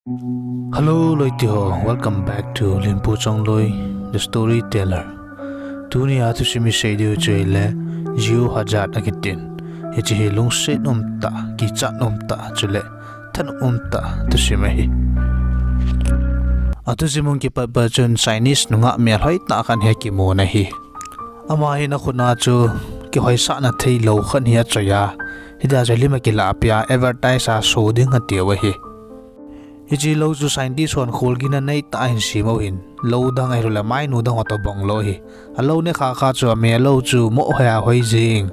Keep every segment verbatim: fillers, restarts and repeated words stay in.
Hello, loite ho. Welcome back to Linpu Chongloi, the storyteller. Tunia thusim isei diu chu ahile, Jiohazat akitin. Hiche hi lungset umtah, kichat umtah, chule thanom umtah thusim ahi. Athusim hung kipat pa chun Chinese nungah melhoi tah khat hi akimun ahi. Ama hin akhut a chu kihoisahna thei lou khat hi achoi a, hitia chu lim akilah peh a, advertise a so ding atiu ahi. Hiche lou chu scientist hon kholgilna neitah a ahin sem u ahin, lou dang ahiloule mainu dang ho tobang lou ahi. Alou nekha kha chu amel lou chu moh hoi a hoi jeng,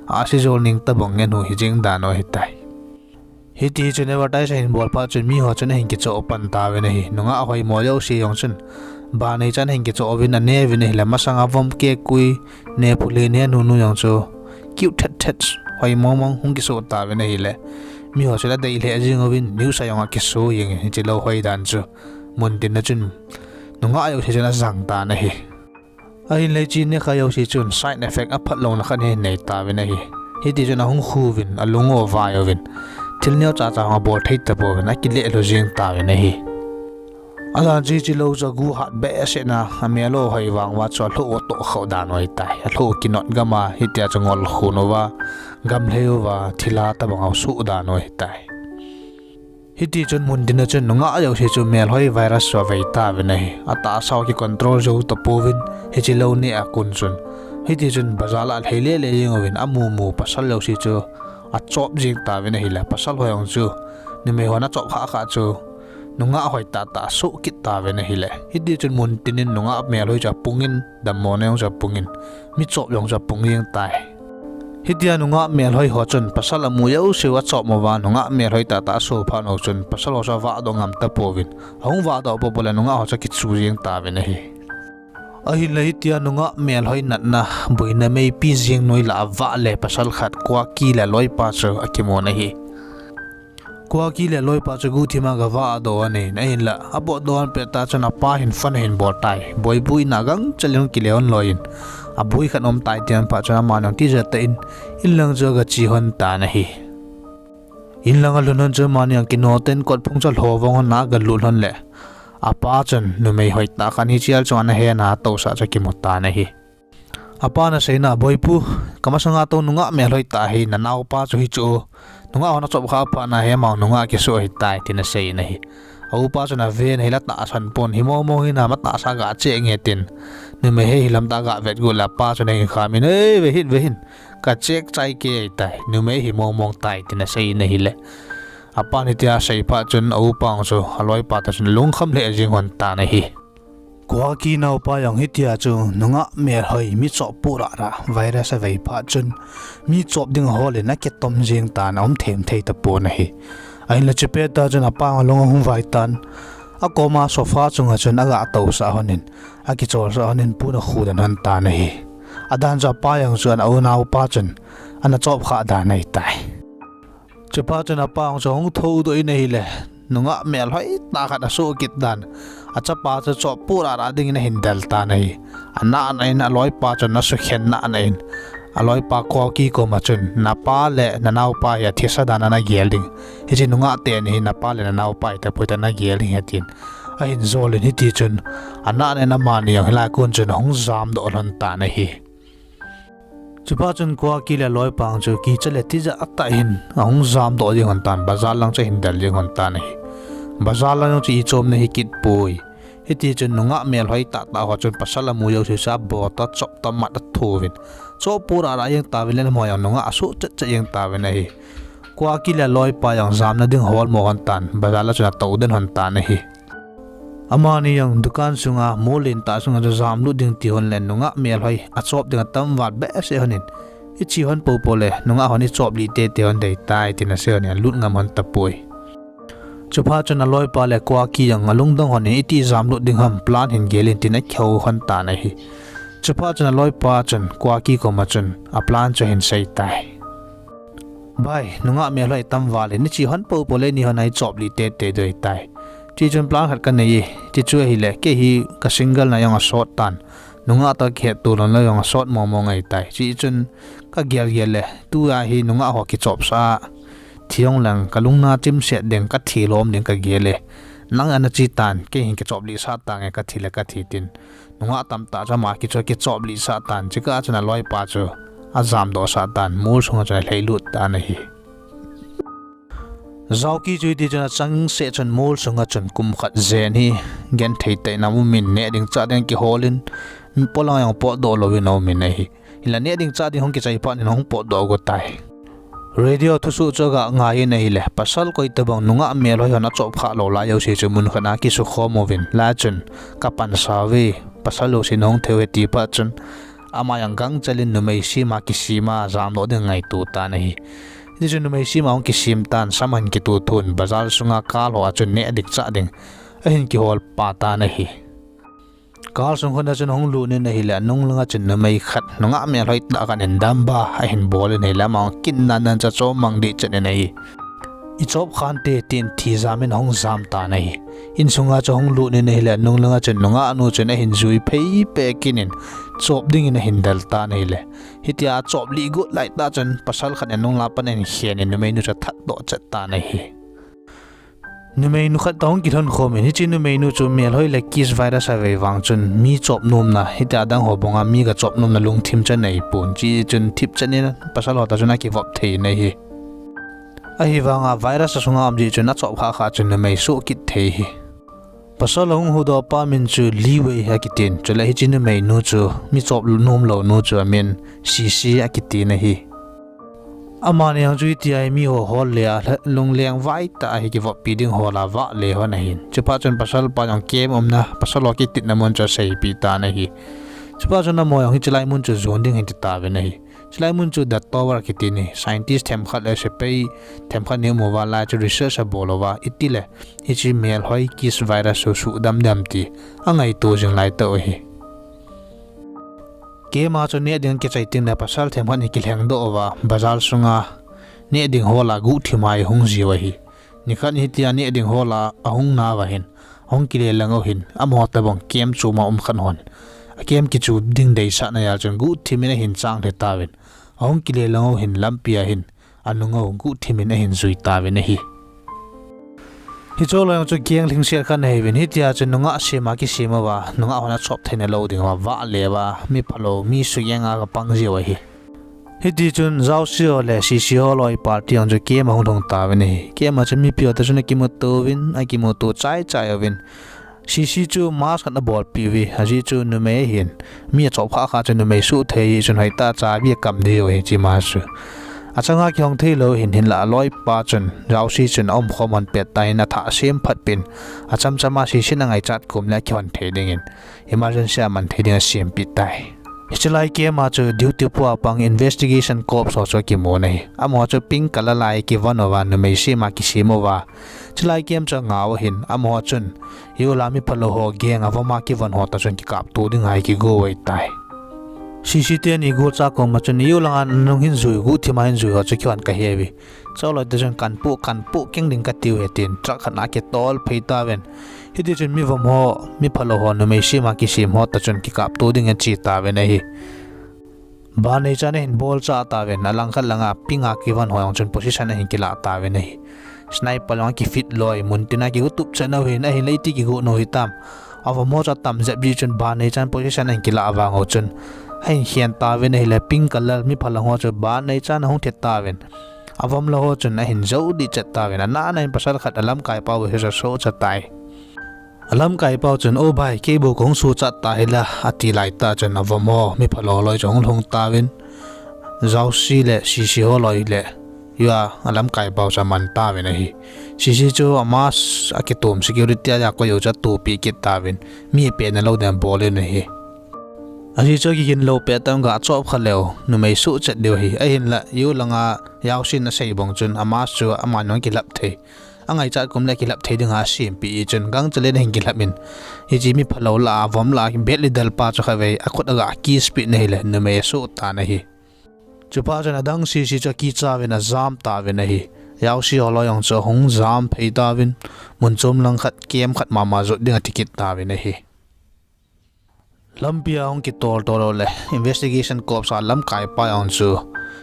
ahsi jol ning tobang ngen u hijeng dan u ahitai. Hiti chun advertise ahin bol phat chun miho chun ahin kichoh pan tauvin ahi. Nungah hoimo jouse jong chun, banei chan ahin kichoh uvin aneuvin ahile, masanga vom kekui, nephule nenu nu jong chu, cute thet thet, hoi mong mong hung kiso tauvin ahile, miho chun adei lheh jeng uvin, news a jong akiso jengin, hiche lou hoi dan chu. Muntin a chun, nungah jouse chun ajang tan ahi. Ahinle hiche nekha jouse chun side effect aphat louna khat hi nei tauvin ahi. Hiti chun ahung khu uvin, alung u avai uvin, thil neocha cha hung abol thei tapouvin, akileh lhu jeng tauvin ahi. Ajan chu hiche lou chu agu hat behseh na, amel u hoi vang uva chu alhoh u atoh khah dan u ahitai. Alhoh u kinot gam a, hitia chu ngol khun uva, gamlhei uva, thil a tobang a asoh dan u ahitai. Hiti chun muntin a chun nungah jouse chu melhoi virus chu avei tauvin ahi. Atahsa u kicontrol jou tapouvin, hiche lou neh a kon chun. Hiti chun bazar a alhei lele jeng uvin, amu mu pasal jouse chu achop jeng tauvin ahile, pasal ho jong chu numei hon achop khah khah chu nungah hoi tah tah asoh kit tauvin ahile. Hiti chun muntin in nungah melhoi chu apungin, dammona jong chu apungin, michop jong chu apung jeng tai. Hitia nungah melhoi ho chun pasal amu jouseu achop uva, nungah melhoi tah tah aso phat u chun pasal ho chu avahdoh ngam tapouvin, ahung vahdoh popo le nungah ho chu akichu jeng tauvin ahi. Ahinla hitia nungah melhoi natna boina meipi jeng noi lah a avah le pasal khat Kuaki le aloipa chu akimun ahi. Kuaki le aloipa chu guhthim a gavahdoh ahin, ahinla apotdoh pet tah chun apa hin phone ahin bol tai. Boipu in a gangchel in hung kile lhon loi in, aboi khat um tai tin aphat chun amani jong tijat tah in inlang chu agache lhon tan ahi. Inlang alhun lhon chun amani jong kinoh tah in kotphung chu alhovong lhon a agalut lhon le, apa chun numei hoitah khat hiche jal chunga ana hena atousah chu akimu tan ahi. Apan aseina, Boipu, kamasanga tou nungah melhoi tah hi nanaopa chu hichu, nungah hon achop khah phat na hi amau nungah kisoh ahitai, tin asei in ahi. A upa chun aven ahile atahsan pon, hi mong mong hi nam atahsa ga cheh nge tin, numei hi hilam tah a gavet got le apa chun ahin kham in, Ei, vehin, vehin, ka check chai kei tai, numei hi mong mong tai, tin asei in ahile, apan hitia asei phat chun a upa jong chu aloipa toh chun alungkham lheh jeng lhon tan ahi. Kuaki naopa jong hitia chu nungah melhoi michop purara virus avei phat chun, michop ding ahol in akitom jeng tan, aum them thei tapon ahi. Ahinla chupet tah chun apa jong alung ahung vai tan, akoma sofa chunga chun aga tousah lhon in, akicholsah lhon in pon akhudan lhon tan ahi. Adan chu apa jong chu ana unaopa chun ana chop khah dan ahitai. Chuphat chun apa jong chu ahung thoudoh in ahile, nungah melhoi tah khat asoh kit dan, achapa chu chop purara dingin ahin del tan ahi. Anah nah in aloipa chun asukhen nah nah in, aloipa Kuaki koma chun, Napa le nanaopa hi athisa dan a nagel ding, hiche nungah teni hi napa le nanaopa ahitapoi tia nagel ding ahi, tin ahin jol in, hiti chun anah nah in amani jong hilai a kon chun ahung jamdoh lhon tan ahi. Chuphat chun Kuaki le aloipa jong chu kicha le tijat tah in ahung jamdoh jeng lhon tan, bazar lang chu ahin del jeng lhon tan ahi. Bazar lang jong chu ichomna hikit poi. Hiti chun nungah melhoi tah tah ho chun pasal amu jouse chu abo toh, chop toh, mat athouvin, chop purara jeng tauvin le amaho jong nungah asoh chet chet jeng tauvin ahi. Kuaki le aloipa jong jamna ding ahol mo lhon tan, bazar lang chun atou den lhon tan ahi. Amani jong dukan sunga, mol lentah sunga chu jamlut ding ti lhon le nungah melhoi achop ding atam val behseh lhon in, iche lhon popo le nungah hon ichop lih tete lhon ding ahitai, tin asei lhon in alut ngam lhon tapoi. Chuphat chun aloipa le Kuaki jong alungdong lhon in, iti jamlut ding ham, plan hin gel in, tin akihou lhon tan ahi. Chuphat chun aloipa chun Kuaki koma chun aplan chu ahin sei tai. Bai, nungah melhoi atam val in, iche lhon popo le ni lhon a ichop lih tete ding ahitai. Chuin plan khat kanei e, ti chu ahile, kei hi ka single na jong asot tan, nungah toh kihetto lhon le jong asot mong mong ahitai. Chuin kagel gel le, tua hi nungah ho kichopsah a thi jong leng kalungna chimset ding, kathi lom ding kagel e. Nang ana chi tan, kei hin kichop lih sah tange, kathi le kathi tin. Nungah tamtah chu ama kichu kichop lih sah tan, chukah chun aloipa chu ajamdoh sah tan, mol sunga chun alhailut tan ahi. Jaoki chu hiti chun achangseh chun mol sunga chun kum khat jen hi genthei tah in aum in, neh ding chah ding kihol in, polang jong potdoh louvin aum in ahi. Hinla neh ding chah ding hung kichai phat in hung potdoh got tai. Radio thusoh chu aga ngai in ahile, pasal koi tabang nungah melhoi hon achop khah lou lai jouse chu mun khat a kisukhom uvin, lai chun kapansa uve, pasal jouse nahung thei uve ti phat chun, ama jong gangchel in numei sema kisema jamdoh ding ngaito tan ahi. Hiti chun numei sema hung kisem tan, sam ahin kituthun, bazar sunga kal ho a chun neh ding chah ding ahin kihol pah tan ahi. Kal sung khun a chun ahung lut in ahile, anung langa chun numei khat nungah melhoi tah khat in damba ahin bol in ahile, ama kin nan nan chu achom mang deh chet in ahi. Ichop khante tin thijam in ahung jam tan ahi. Insunga chu ahung lut in ahile, anung langa chun nungah nu chun ahin jui phei peh kit in chop dingin ahin del tan ahile, hitia achop lih got laitah chun pasal khat in anung lang pan ahin khen in numeinu chu athatdoh chet tan ahi. Numeinu khat toh ahung kilhon khom in, hiche numeinu chu melhoi le kiss virus avei vang chun mi chop nomna, hitia adang ho banga mi gachop nomna lungthim chu aneipon, chuchun thipchet in pasal ho toh chun akivop thei in ahi. Ahivanga virus asunga um jeh chun achop khah khah chun numei soh kit thei ahi. Pasal ahung huhdoh pa min chu Liwei akitin, chule hiche numeinu chu, mi chop nomlou nu chu amin Sisi akitin ahi. Amani jong chu hitia hi miho hol le a, lungleng vaitah a hi kivoppi ding hol a vahle hon ahin. Chuphat chun pasalpa jong camp umna, pasal ho kititna mun chu aseipeh tan ahi. Chuphat chun amaho jong hiche lai mun chu jon ding ahin titauvin ahi. Chulai mun chu The Tower kiti ahi, scientist themkhat le sepai themkhat ni um uva, lai chu research abol uva, itile hiche melhoi kiss virus chu suhdam dem ti angaito jing laitah u ahi. Camp a chu neh ding kichai tengle pasal themkhat hi kilhengdoh uva, bazar sunga neh ding hol a guhthim a ahung jiu ahi. Nikhat hitia neh ding hol a ahung nauva hin, ahung kile lang u hin, amaho tobang camp chom a um khat hon a camp kichu ding deisahna jal chun guhthim in ahin chang lheh tauvin, ahung kile lang u hin lampi a hin anung u guhthim in ahin jui tauvin ahi. Hiche loi jong chu gang lhingset khat ahiuvin, hitia chun nungah sem a kisem uva, nungah hon achop theina lou ding uva, vahle uva, mi phalou, mi sugenga kapang jiu ahi. Hitichun Jaosi ho le Sisi holoi party jong chu camp ahung lhung tauvin ahi. Camp a chun mipi ho toh chun akimuto uvin, akimuto chaichai uvin, Sisi chu mask khat abolpeh uve, ajeh chu numei ahin, mi achop khah khah chu numei soh thei ahi chun hoitah a chabi akam diu ahi hiche mask chu. Achanga kihong theilou ahin, hinla aloipa chun Jaosi chun aumkhom hon pet tan, athah sem phatpeh in, achamcham a Sisi in angaichat kom le akihon thei dingin emergency a man thei ding asempeh tai. Hiche lai camp a chu duty pu a pang investigation cops ho chu akimun ahi. Amaho chu pink color lai kivon uva, numei sem a kisem uva, chulai camp chu angah u ahin, amaho chun hiche lai mi phalou ho gang avom a kivon ho toh chun kikapto dinga kigo ahitai. Sisi teni golcha koma chun hiche langa nung hin jui, guhthim a hin jui ho chu kihon kahe uve. Chulai toh chun kanpoh, kanpoh keng ding katiu ahi tin truck khat a kitol phei tauvin. Hitichun mi vom ho, mi phalou ho, numei sem a kisem ho toh chun kikapto ding ache tauvin ahi. Ban neichan ahin bolcha tauvin, alangkhat langa pink a kivon ho jong chun position ahin kilah tauvin ahi. Sniper jong akifit loi, muntin a kigo tup chan u ahin, ahinla iti kigo u hitam. Avom ho chu atam jep jeh chun ban neichan position ahin kilah vang u chun ahin khen tauvin ahile pink color mi phalou ho chu ban neichan ahung the tauvin. Avom lou ho chun ahin jou dih chet tauvin, anana in pasal khat alamkai pau hi asohcha tai. Alamkai pau chun, "O bhai, kei bou kahung sohcha tahila," ati laitah chun avom ho, mi phalou loi chu ahung lhung tauvin, Jaosi le Sisi holoi le, hiche alamkai pau chu aman tauvin ahi. Sisi chu a mask akitom security a akoi u chu atopeh kit tauvin, mi apenna lou ding abol in ahi. Ajeh chu akiginlou pet tam gachop kha leu, numei soh chet diu ahi. Ahinla hiche langa Jaosi in asei bang chun a mask chu aman jong akilhap thei, angaichat kom le akilhap thei dinga asempeh jeh chun gangchel in ahin kilhap in, hiche mi phalou lah a, avom lah a, bad leader pa chu khatvei akhut aga kiss peh in ahile numei asoh tan ahi. Chuphat chun adang Sisi chu akichauvin ajam tauvin ahi. Jaosi holoi jong chu ahung jam phei tauvin, mun chom langkhat, camp khat mama jot ding ati kit tauvin ahi. Lampi a hung kitol tol u le, investigation cops a lamkai pa jong chu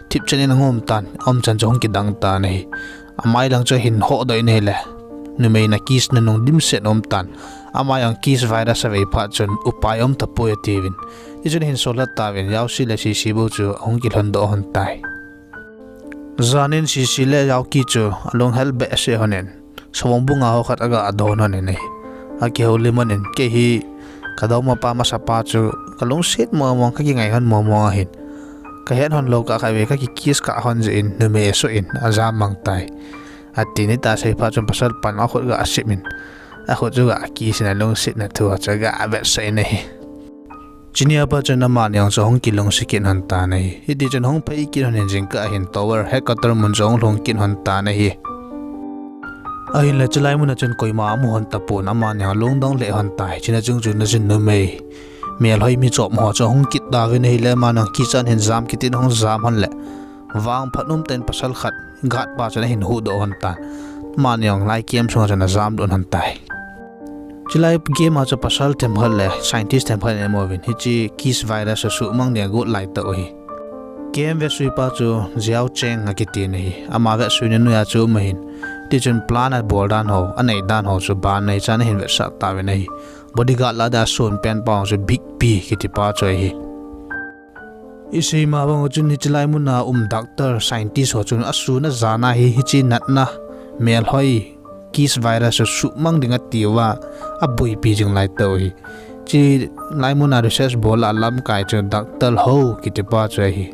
thipchan in ahung um tan, aumchan chu ahung kidang tan ahi. Amai lang chu ahin hodoh in ahile, Numei na kiss na nung dimset um tan. Ama jong kiss virus avei phat chun upai um tapoi atiuvin. Hichun ahin sol lha tauvin, Yaoshi le Shishi bou chu ahung kilhon doh lhon tai. Janin Shishi le Yaoki chu alunghel behseh lhonin, savong bunga ho khat aga don lhonin ahi. Akihoulim lhonin, kei hi ka dongma pa masa pa chu ka lungset mong mong, ka kingai lhon mong mong ahin. Ka het lhon lou kah khat vei ka ki kiss kah lhon jeh in numei asoh in ajam mang tai. Atin, hitia asei phat chun pasal pan akhut aga sip in, akhut chu aga kiss in alungsetna thu chu aga vetsah in ahi. Chunia pat chun amani jong chu hung kilungset kit lhon tan ahi. Hiti chun hung phei kit lhonin jingkah ahin tower headquarter mun chu hung lhung kit lhon tan ahi. Ahinla chulai muna chun koima amu lhon tapon, amani jong alungdong lheh lhon tai. Chuna chung chu na chun numei melhoi mi chom ho chu ahung kit tauvin ahile, amani jong kichan hin jam kit in ahung jam lhon le, vangphat umtah in pasal khat guard pa chun ahin huhdoh lhon tan. Amani jong lai camp sunga chun ajam lut lhon tai. Chulai camp a chu pasal themkhat le scientist themkhat ana um uvin, hiche kiss virus chu suhmang dinga agot laitah u ahi. Camp vetsui pa chu Zhao Cheng akiti ahi. Ama vetsuina noiya chu um ahin, tichun plan abol dan ho, anei dan ho chu ban neichan ahin vetsah tauvin ahi. Bodyguard lah dia asun pen pa chu Big P kiti pa chu ahi. Isei ma bang chun hiche lai muna um doctor, scientist ho chun asun ajana hi hiche natna melhoi kiss virus chu suhmang ding atiuva aboipi jing laitah u ahi. Chulai muna research bol a lamkai chu Doctor Ho kiti pa chu ahi.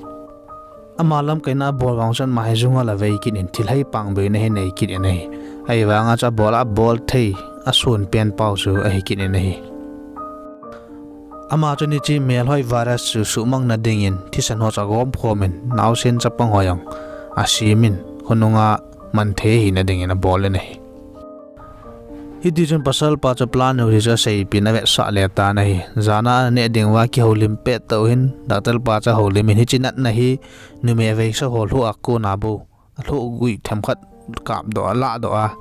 Ama lamkaina abol vang chun ama hi jungal avei kit in, thilhei pang boina hi anei kit in ahi. Ahivanga chu abol abol thei asun pen pau chu ahi kit in ahi. Ama chun hiche melhoi virus chu suhmang na dingin thisan ho chu agom khom in, naosen chapang ho jong asem in, khonunga manthei hina dingin abol in ahi. Hitichun pasal pa chu plan u hi chu aseipin avetsah le tan ahi. Jana aneh dinguva kihoulim pettah u hin, doctor pa chu ahoulim in, hiche natna hi numei aveisa ho lhoh a kona bou alhohgui themkhat kapdoh a, alahdoh a,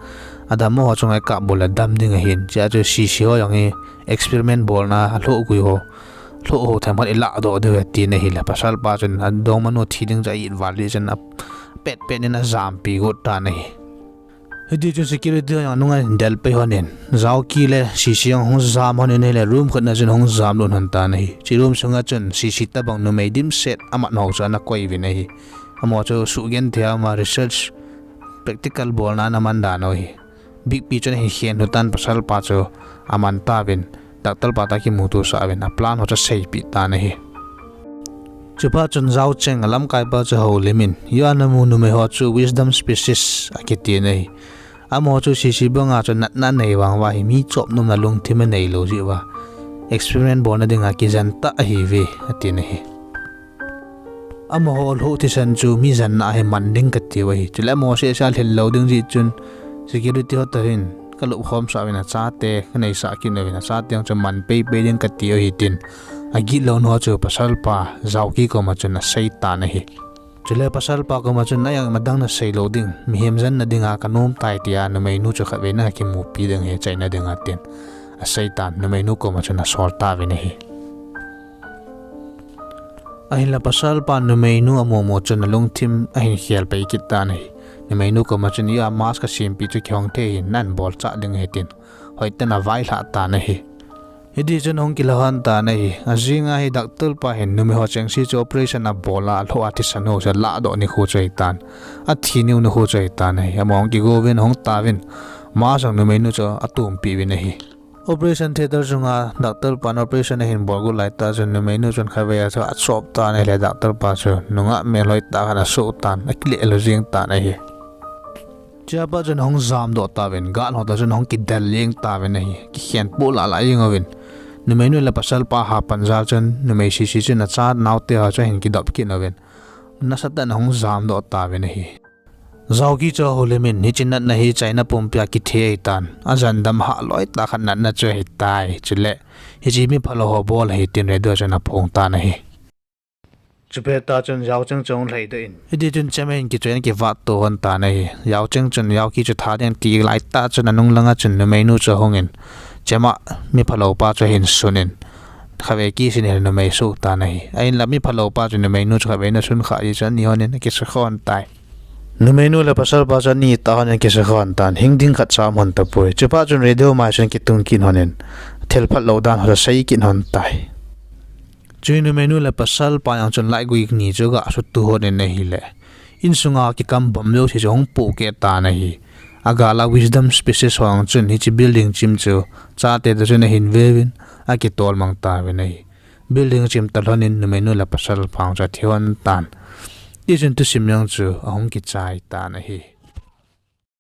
adammo ho chunga ikap bol le dam ding ahin, chea chu Shishi ho jong hi experiment bolna alhohgui ho, lhoh ho themkhat ilahdoh diu ahi tin ahile, pasal pa chun adongmanu thi ding chu a-it val jeh chun apetpet in ajampi got tan ahi. Hitichun security ho jong anunga ahin delpeh lhonin, Zhaoki le Shishi jong hung jam lhonin ahile, room khatna chun hung jamlut lhon tan ahi. Hiche room sunga chun Shishi tobang numei dimset amat ho chu ana koi uvin ahi. Amaho chu suhgenthei a ama research practical bolna ana man dan u ahi. Big P chun ahin khen lhu tan, pasal pa chu aman tauvin, doctor pa toh akimuto sah uvin, aplan ho chu aseipeh tan ahi. Chuphat chun Zhao Cheng alamkaipa chu ahoulim in, jua namu numei ho chu wisdom species akiti in ahi. Amaho chu Shishi banga chu natna anei vang uva hi mi chop nomna lungthim aneilou jeh uva experiment bolna dinga kijen tah ahiuve atin ahi. Amaho lhoh thisan chu mi jenna a hi man ding katiu ahi. Chule amaho sehseh a lhinlou ding jeh chun security ho toh hin kalupkhom sah uvin, achate kaneisah kit uvin, achate jong chu man peipei ding katiu ahi tin, agitlou nu ho chu pasal pa Zhaoki koma chun asei tan ahi. Chule pasal pa koma chun, ajang madang naseilou ding, mihem jenna dinga kanom tai tia numeinu chu khatvei nakimupi ding ahi chaina dinga tin asei tan, numeinu koma chun asol tauvin ahi. Ahinla pasal pa numeinu amumu chun alungthim ahin khelpeh kit tan ahi. Numeinu koma chun, jua mask kasempeh chu kihong thei ahin, nahin bolchah ding ahi tin, hoitah in availhah tan ahi. Hitichun ahung kilhon tan ahi. Ajinga hi doctor pa hin numei ho chengse chu operation abol a, alhoh a thisan ho chu alahdoh nikho chu ahitan, athi niu nikho chu ahitan ahi. Amaho ahung kigo uvin ahung tauvin, mask jong numeinu chu atompeh uvin ahi. Operation theatre sunga doctor pan operation ahin bol got laitah chun numeinu chun khatvei a chu achop tan ahile, doctor pa chu nungah melhoi tah khat asoh tan, akilelhu jeng tan ahi. Chea pat chun ahung jamdoh tauvin, guard ho toh chun ahung kidel jeng tauvin ahi. Kikhen poh lah lah jeng uvin, numeinu le pasal pa hapan jal chun numei Shishi chun acha naote ho chu ahin kidop kit uvin, nasatah in ahung jamdoh tauvin ahi. Zhaoki chu ahoulim in, hiche natna hi chaina pumpia kithei ahitan, ajan dam hah loi tah khat natna chu ahitai, chule hiche miphalou ho bol ahi tin radio chun aphong tan ahi. Chupet tah chun Zhao Cheng chu ahung lhaidoh in, hitichun chem a ahin kichoi in akivat to lhon tan ahi. Zhao Cheng chun Zhaoki chu tha ding ati laitah chun anung langa chun numeinu chu ahungin, chem a miphalou pa chu ahin sun in, khatvei kiss in ahile numei soh tan ahi. Ahinla miphalou pa chu numeinu chu khatvei ana sun khah jeh chun ani lhonin akisukha lhon tai. Numeinu le pasalpa chu ani tah hon in kisa khon tan, hing ding khat cha um hon tapoi. Chuphat chun radio mai chun kitung kit hon in, thil phat lou dan ho chu sei kit hon tai. Chuin numeinu le pasalpa jong chun light gui ni chu aga sutu hon in ahile, insunga kikam bom jouse chu ahung pohkeh tan ahi. Agal a wisdom species ho jong chun hiche building chim chu chate toh chun ahin veuvin, akitol mang tauvin ahi. Building chim toh lhon in numeinu le pasalpa jong chu athi hon tan. Tichun thusim jong chu ahung kichai tan ahi.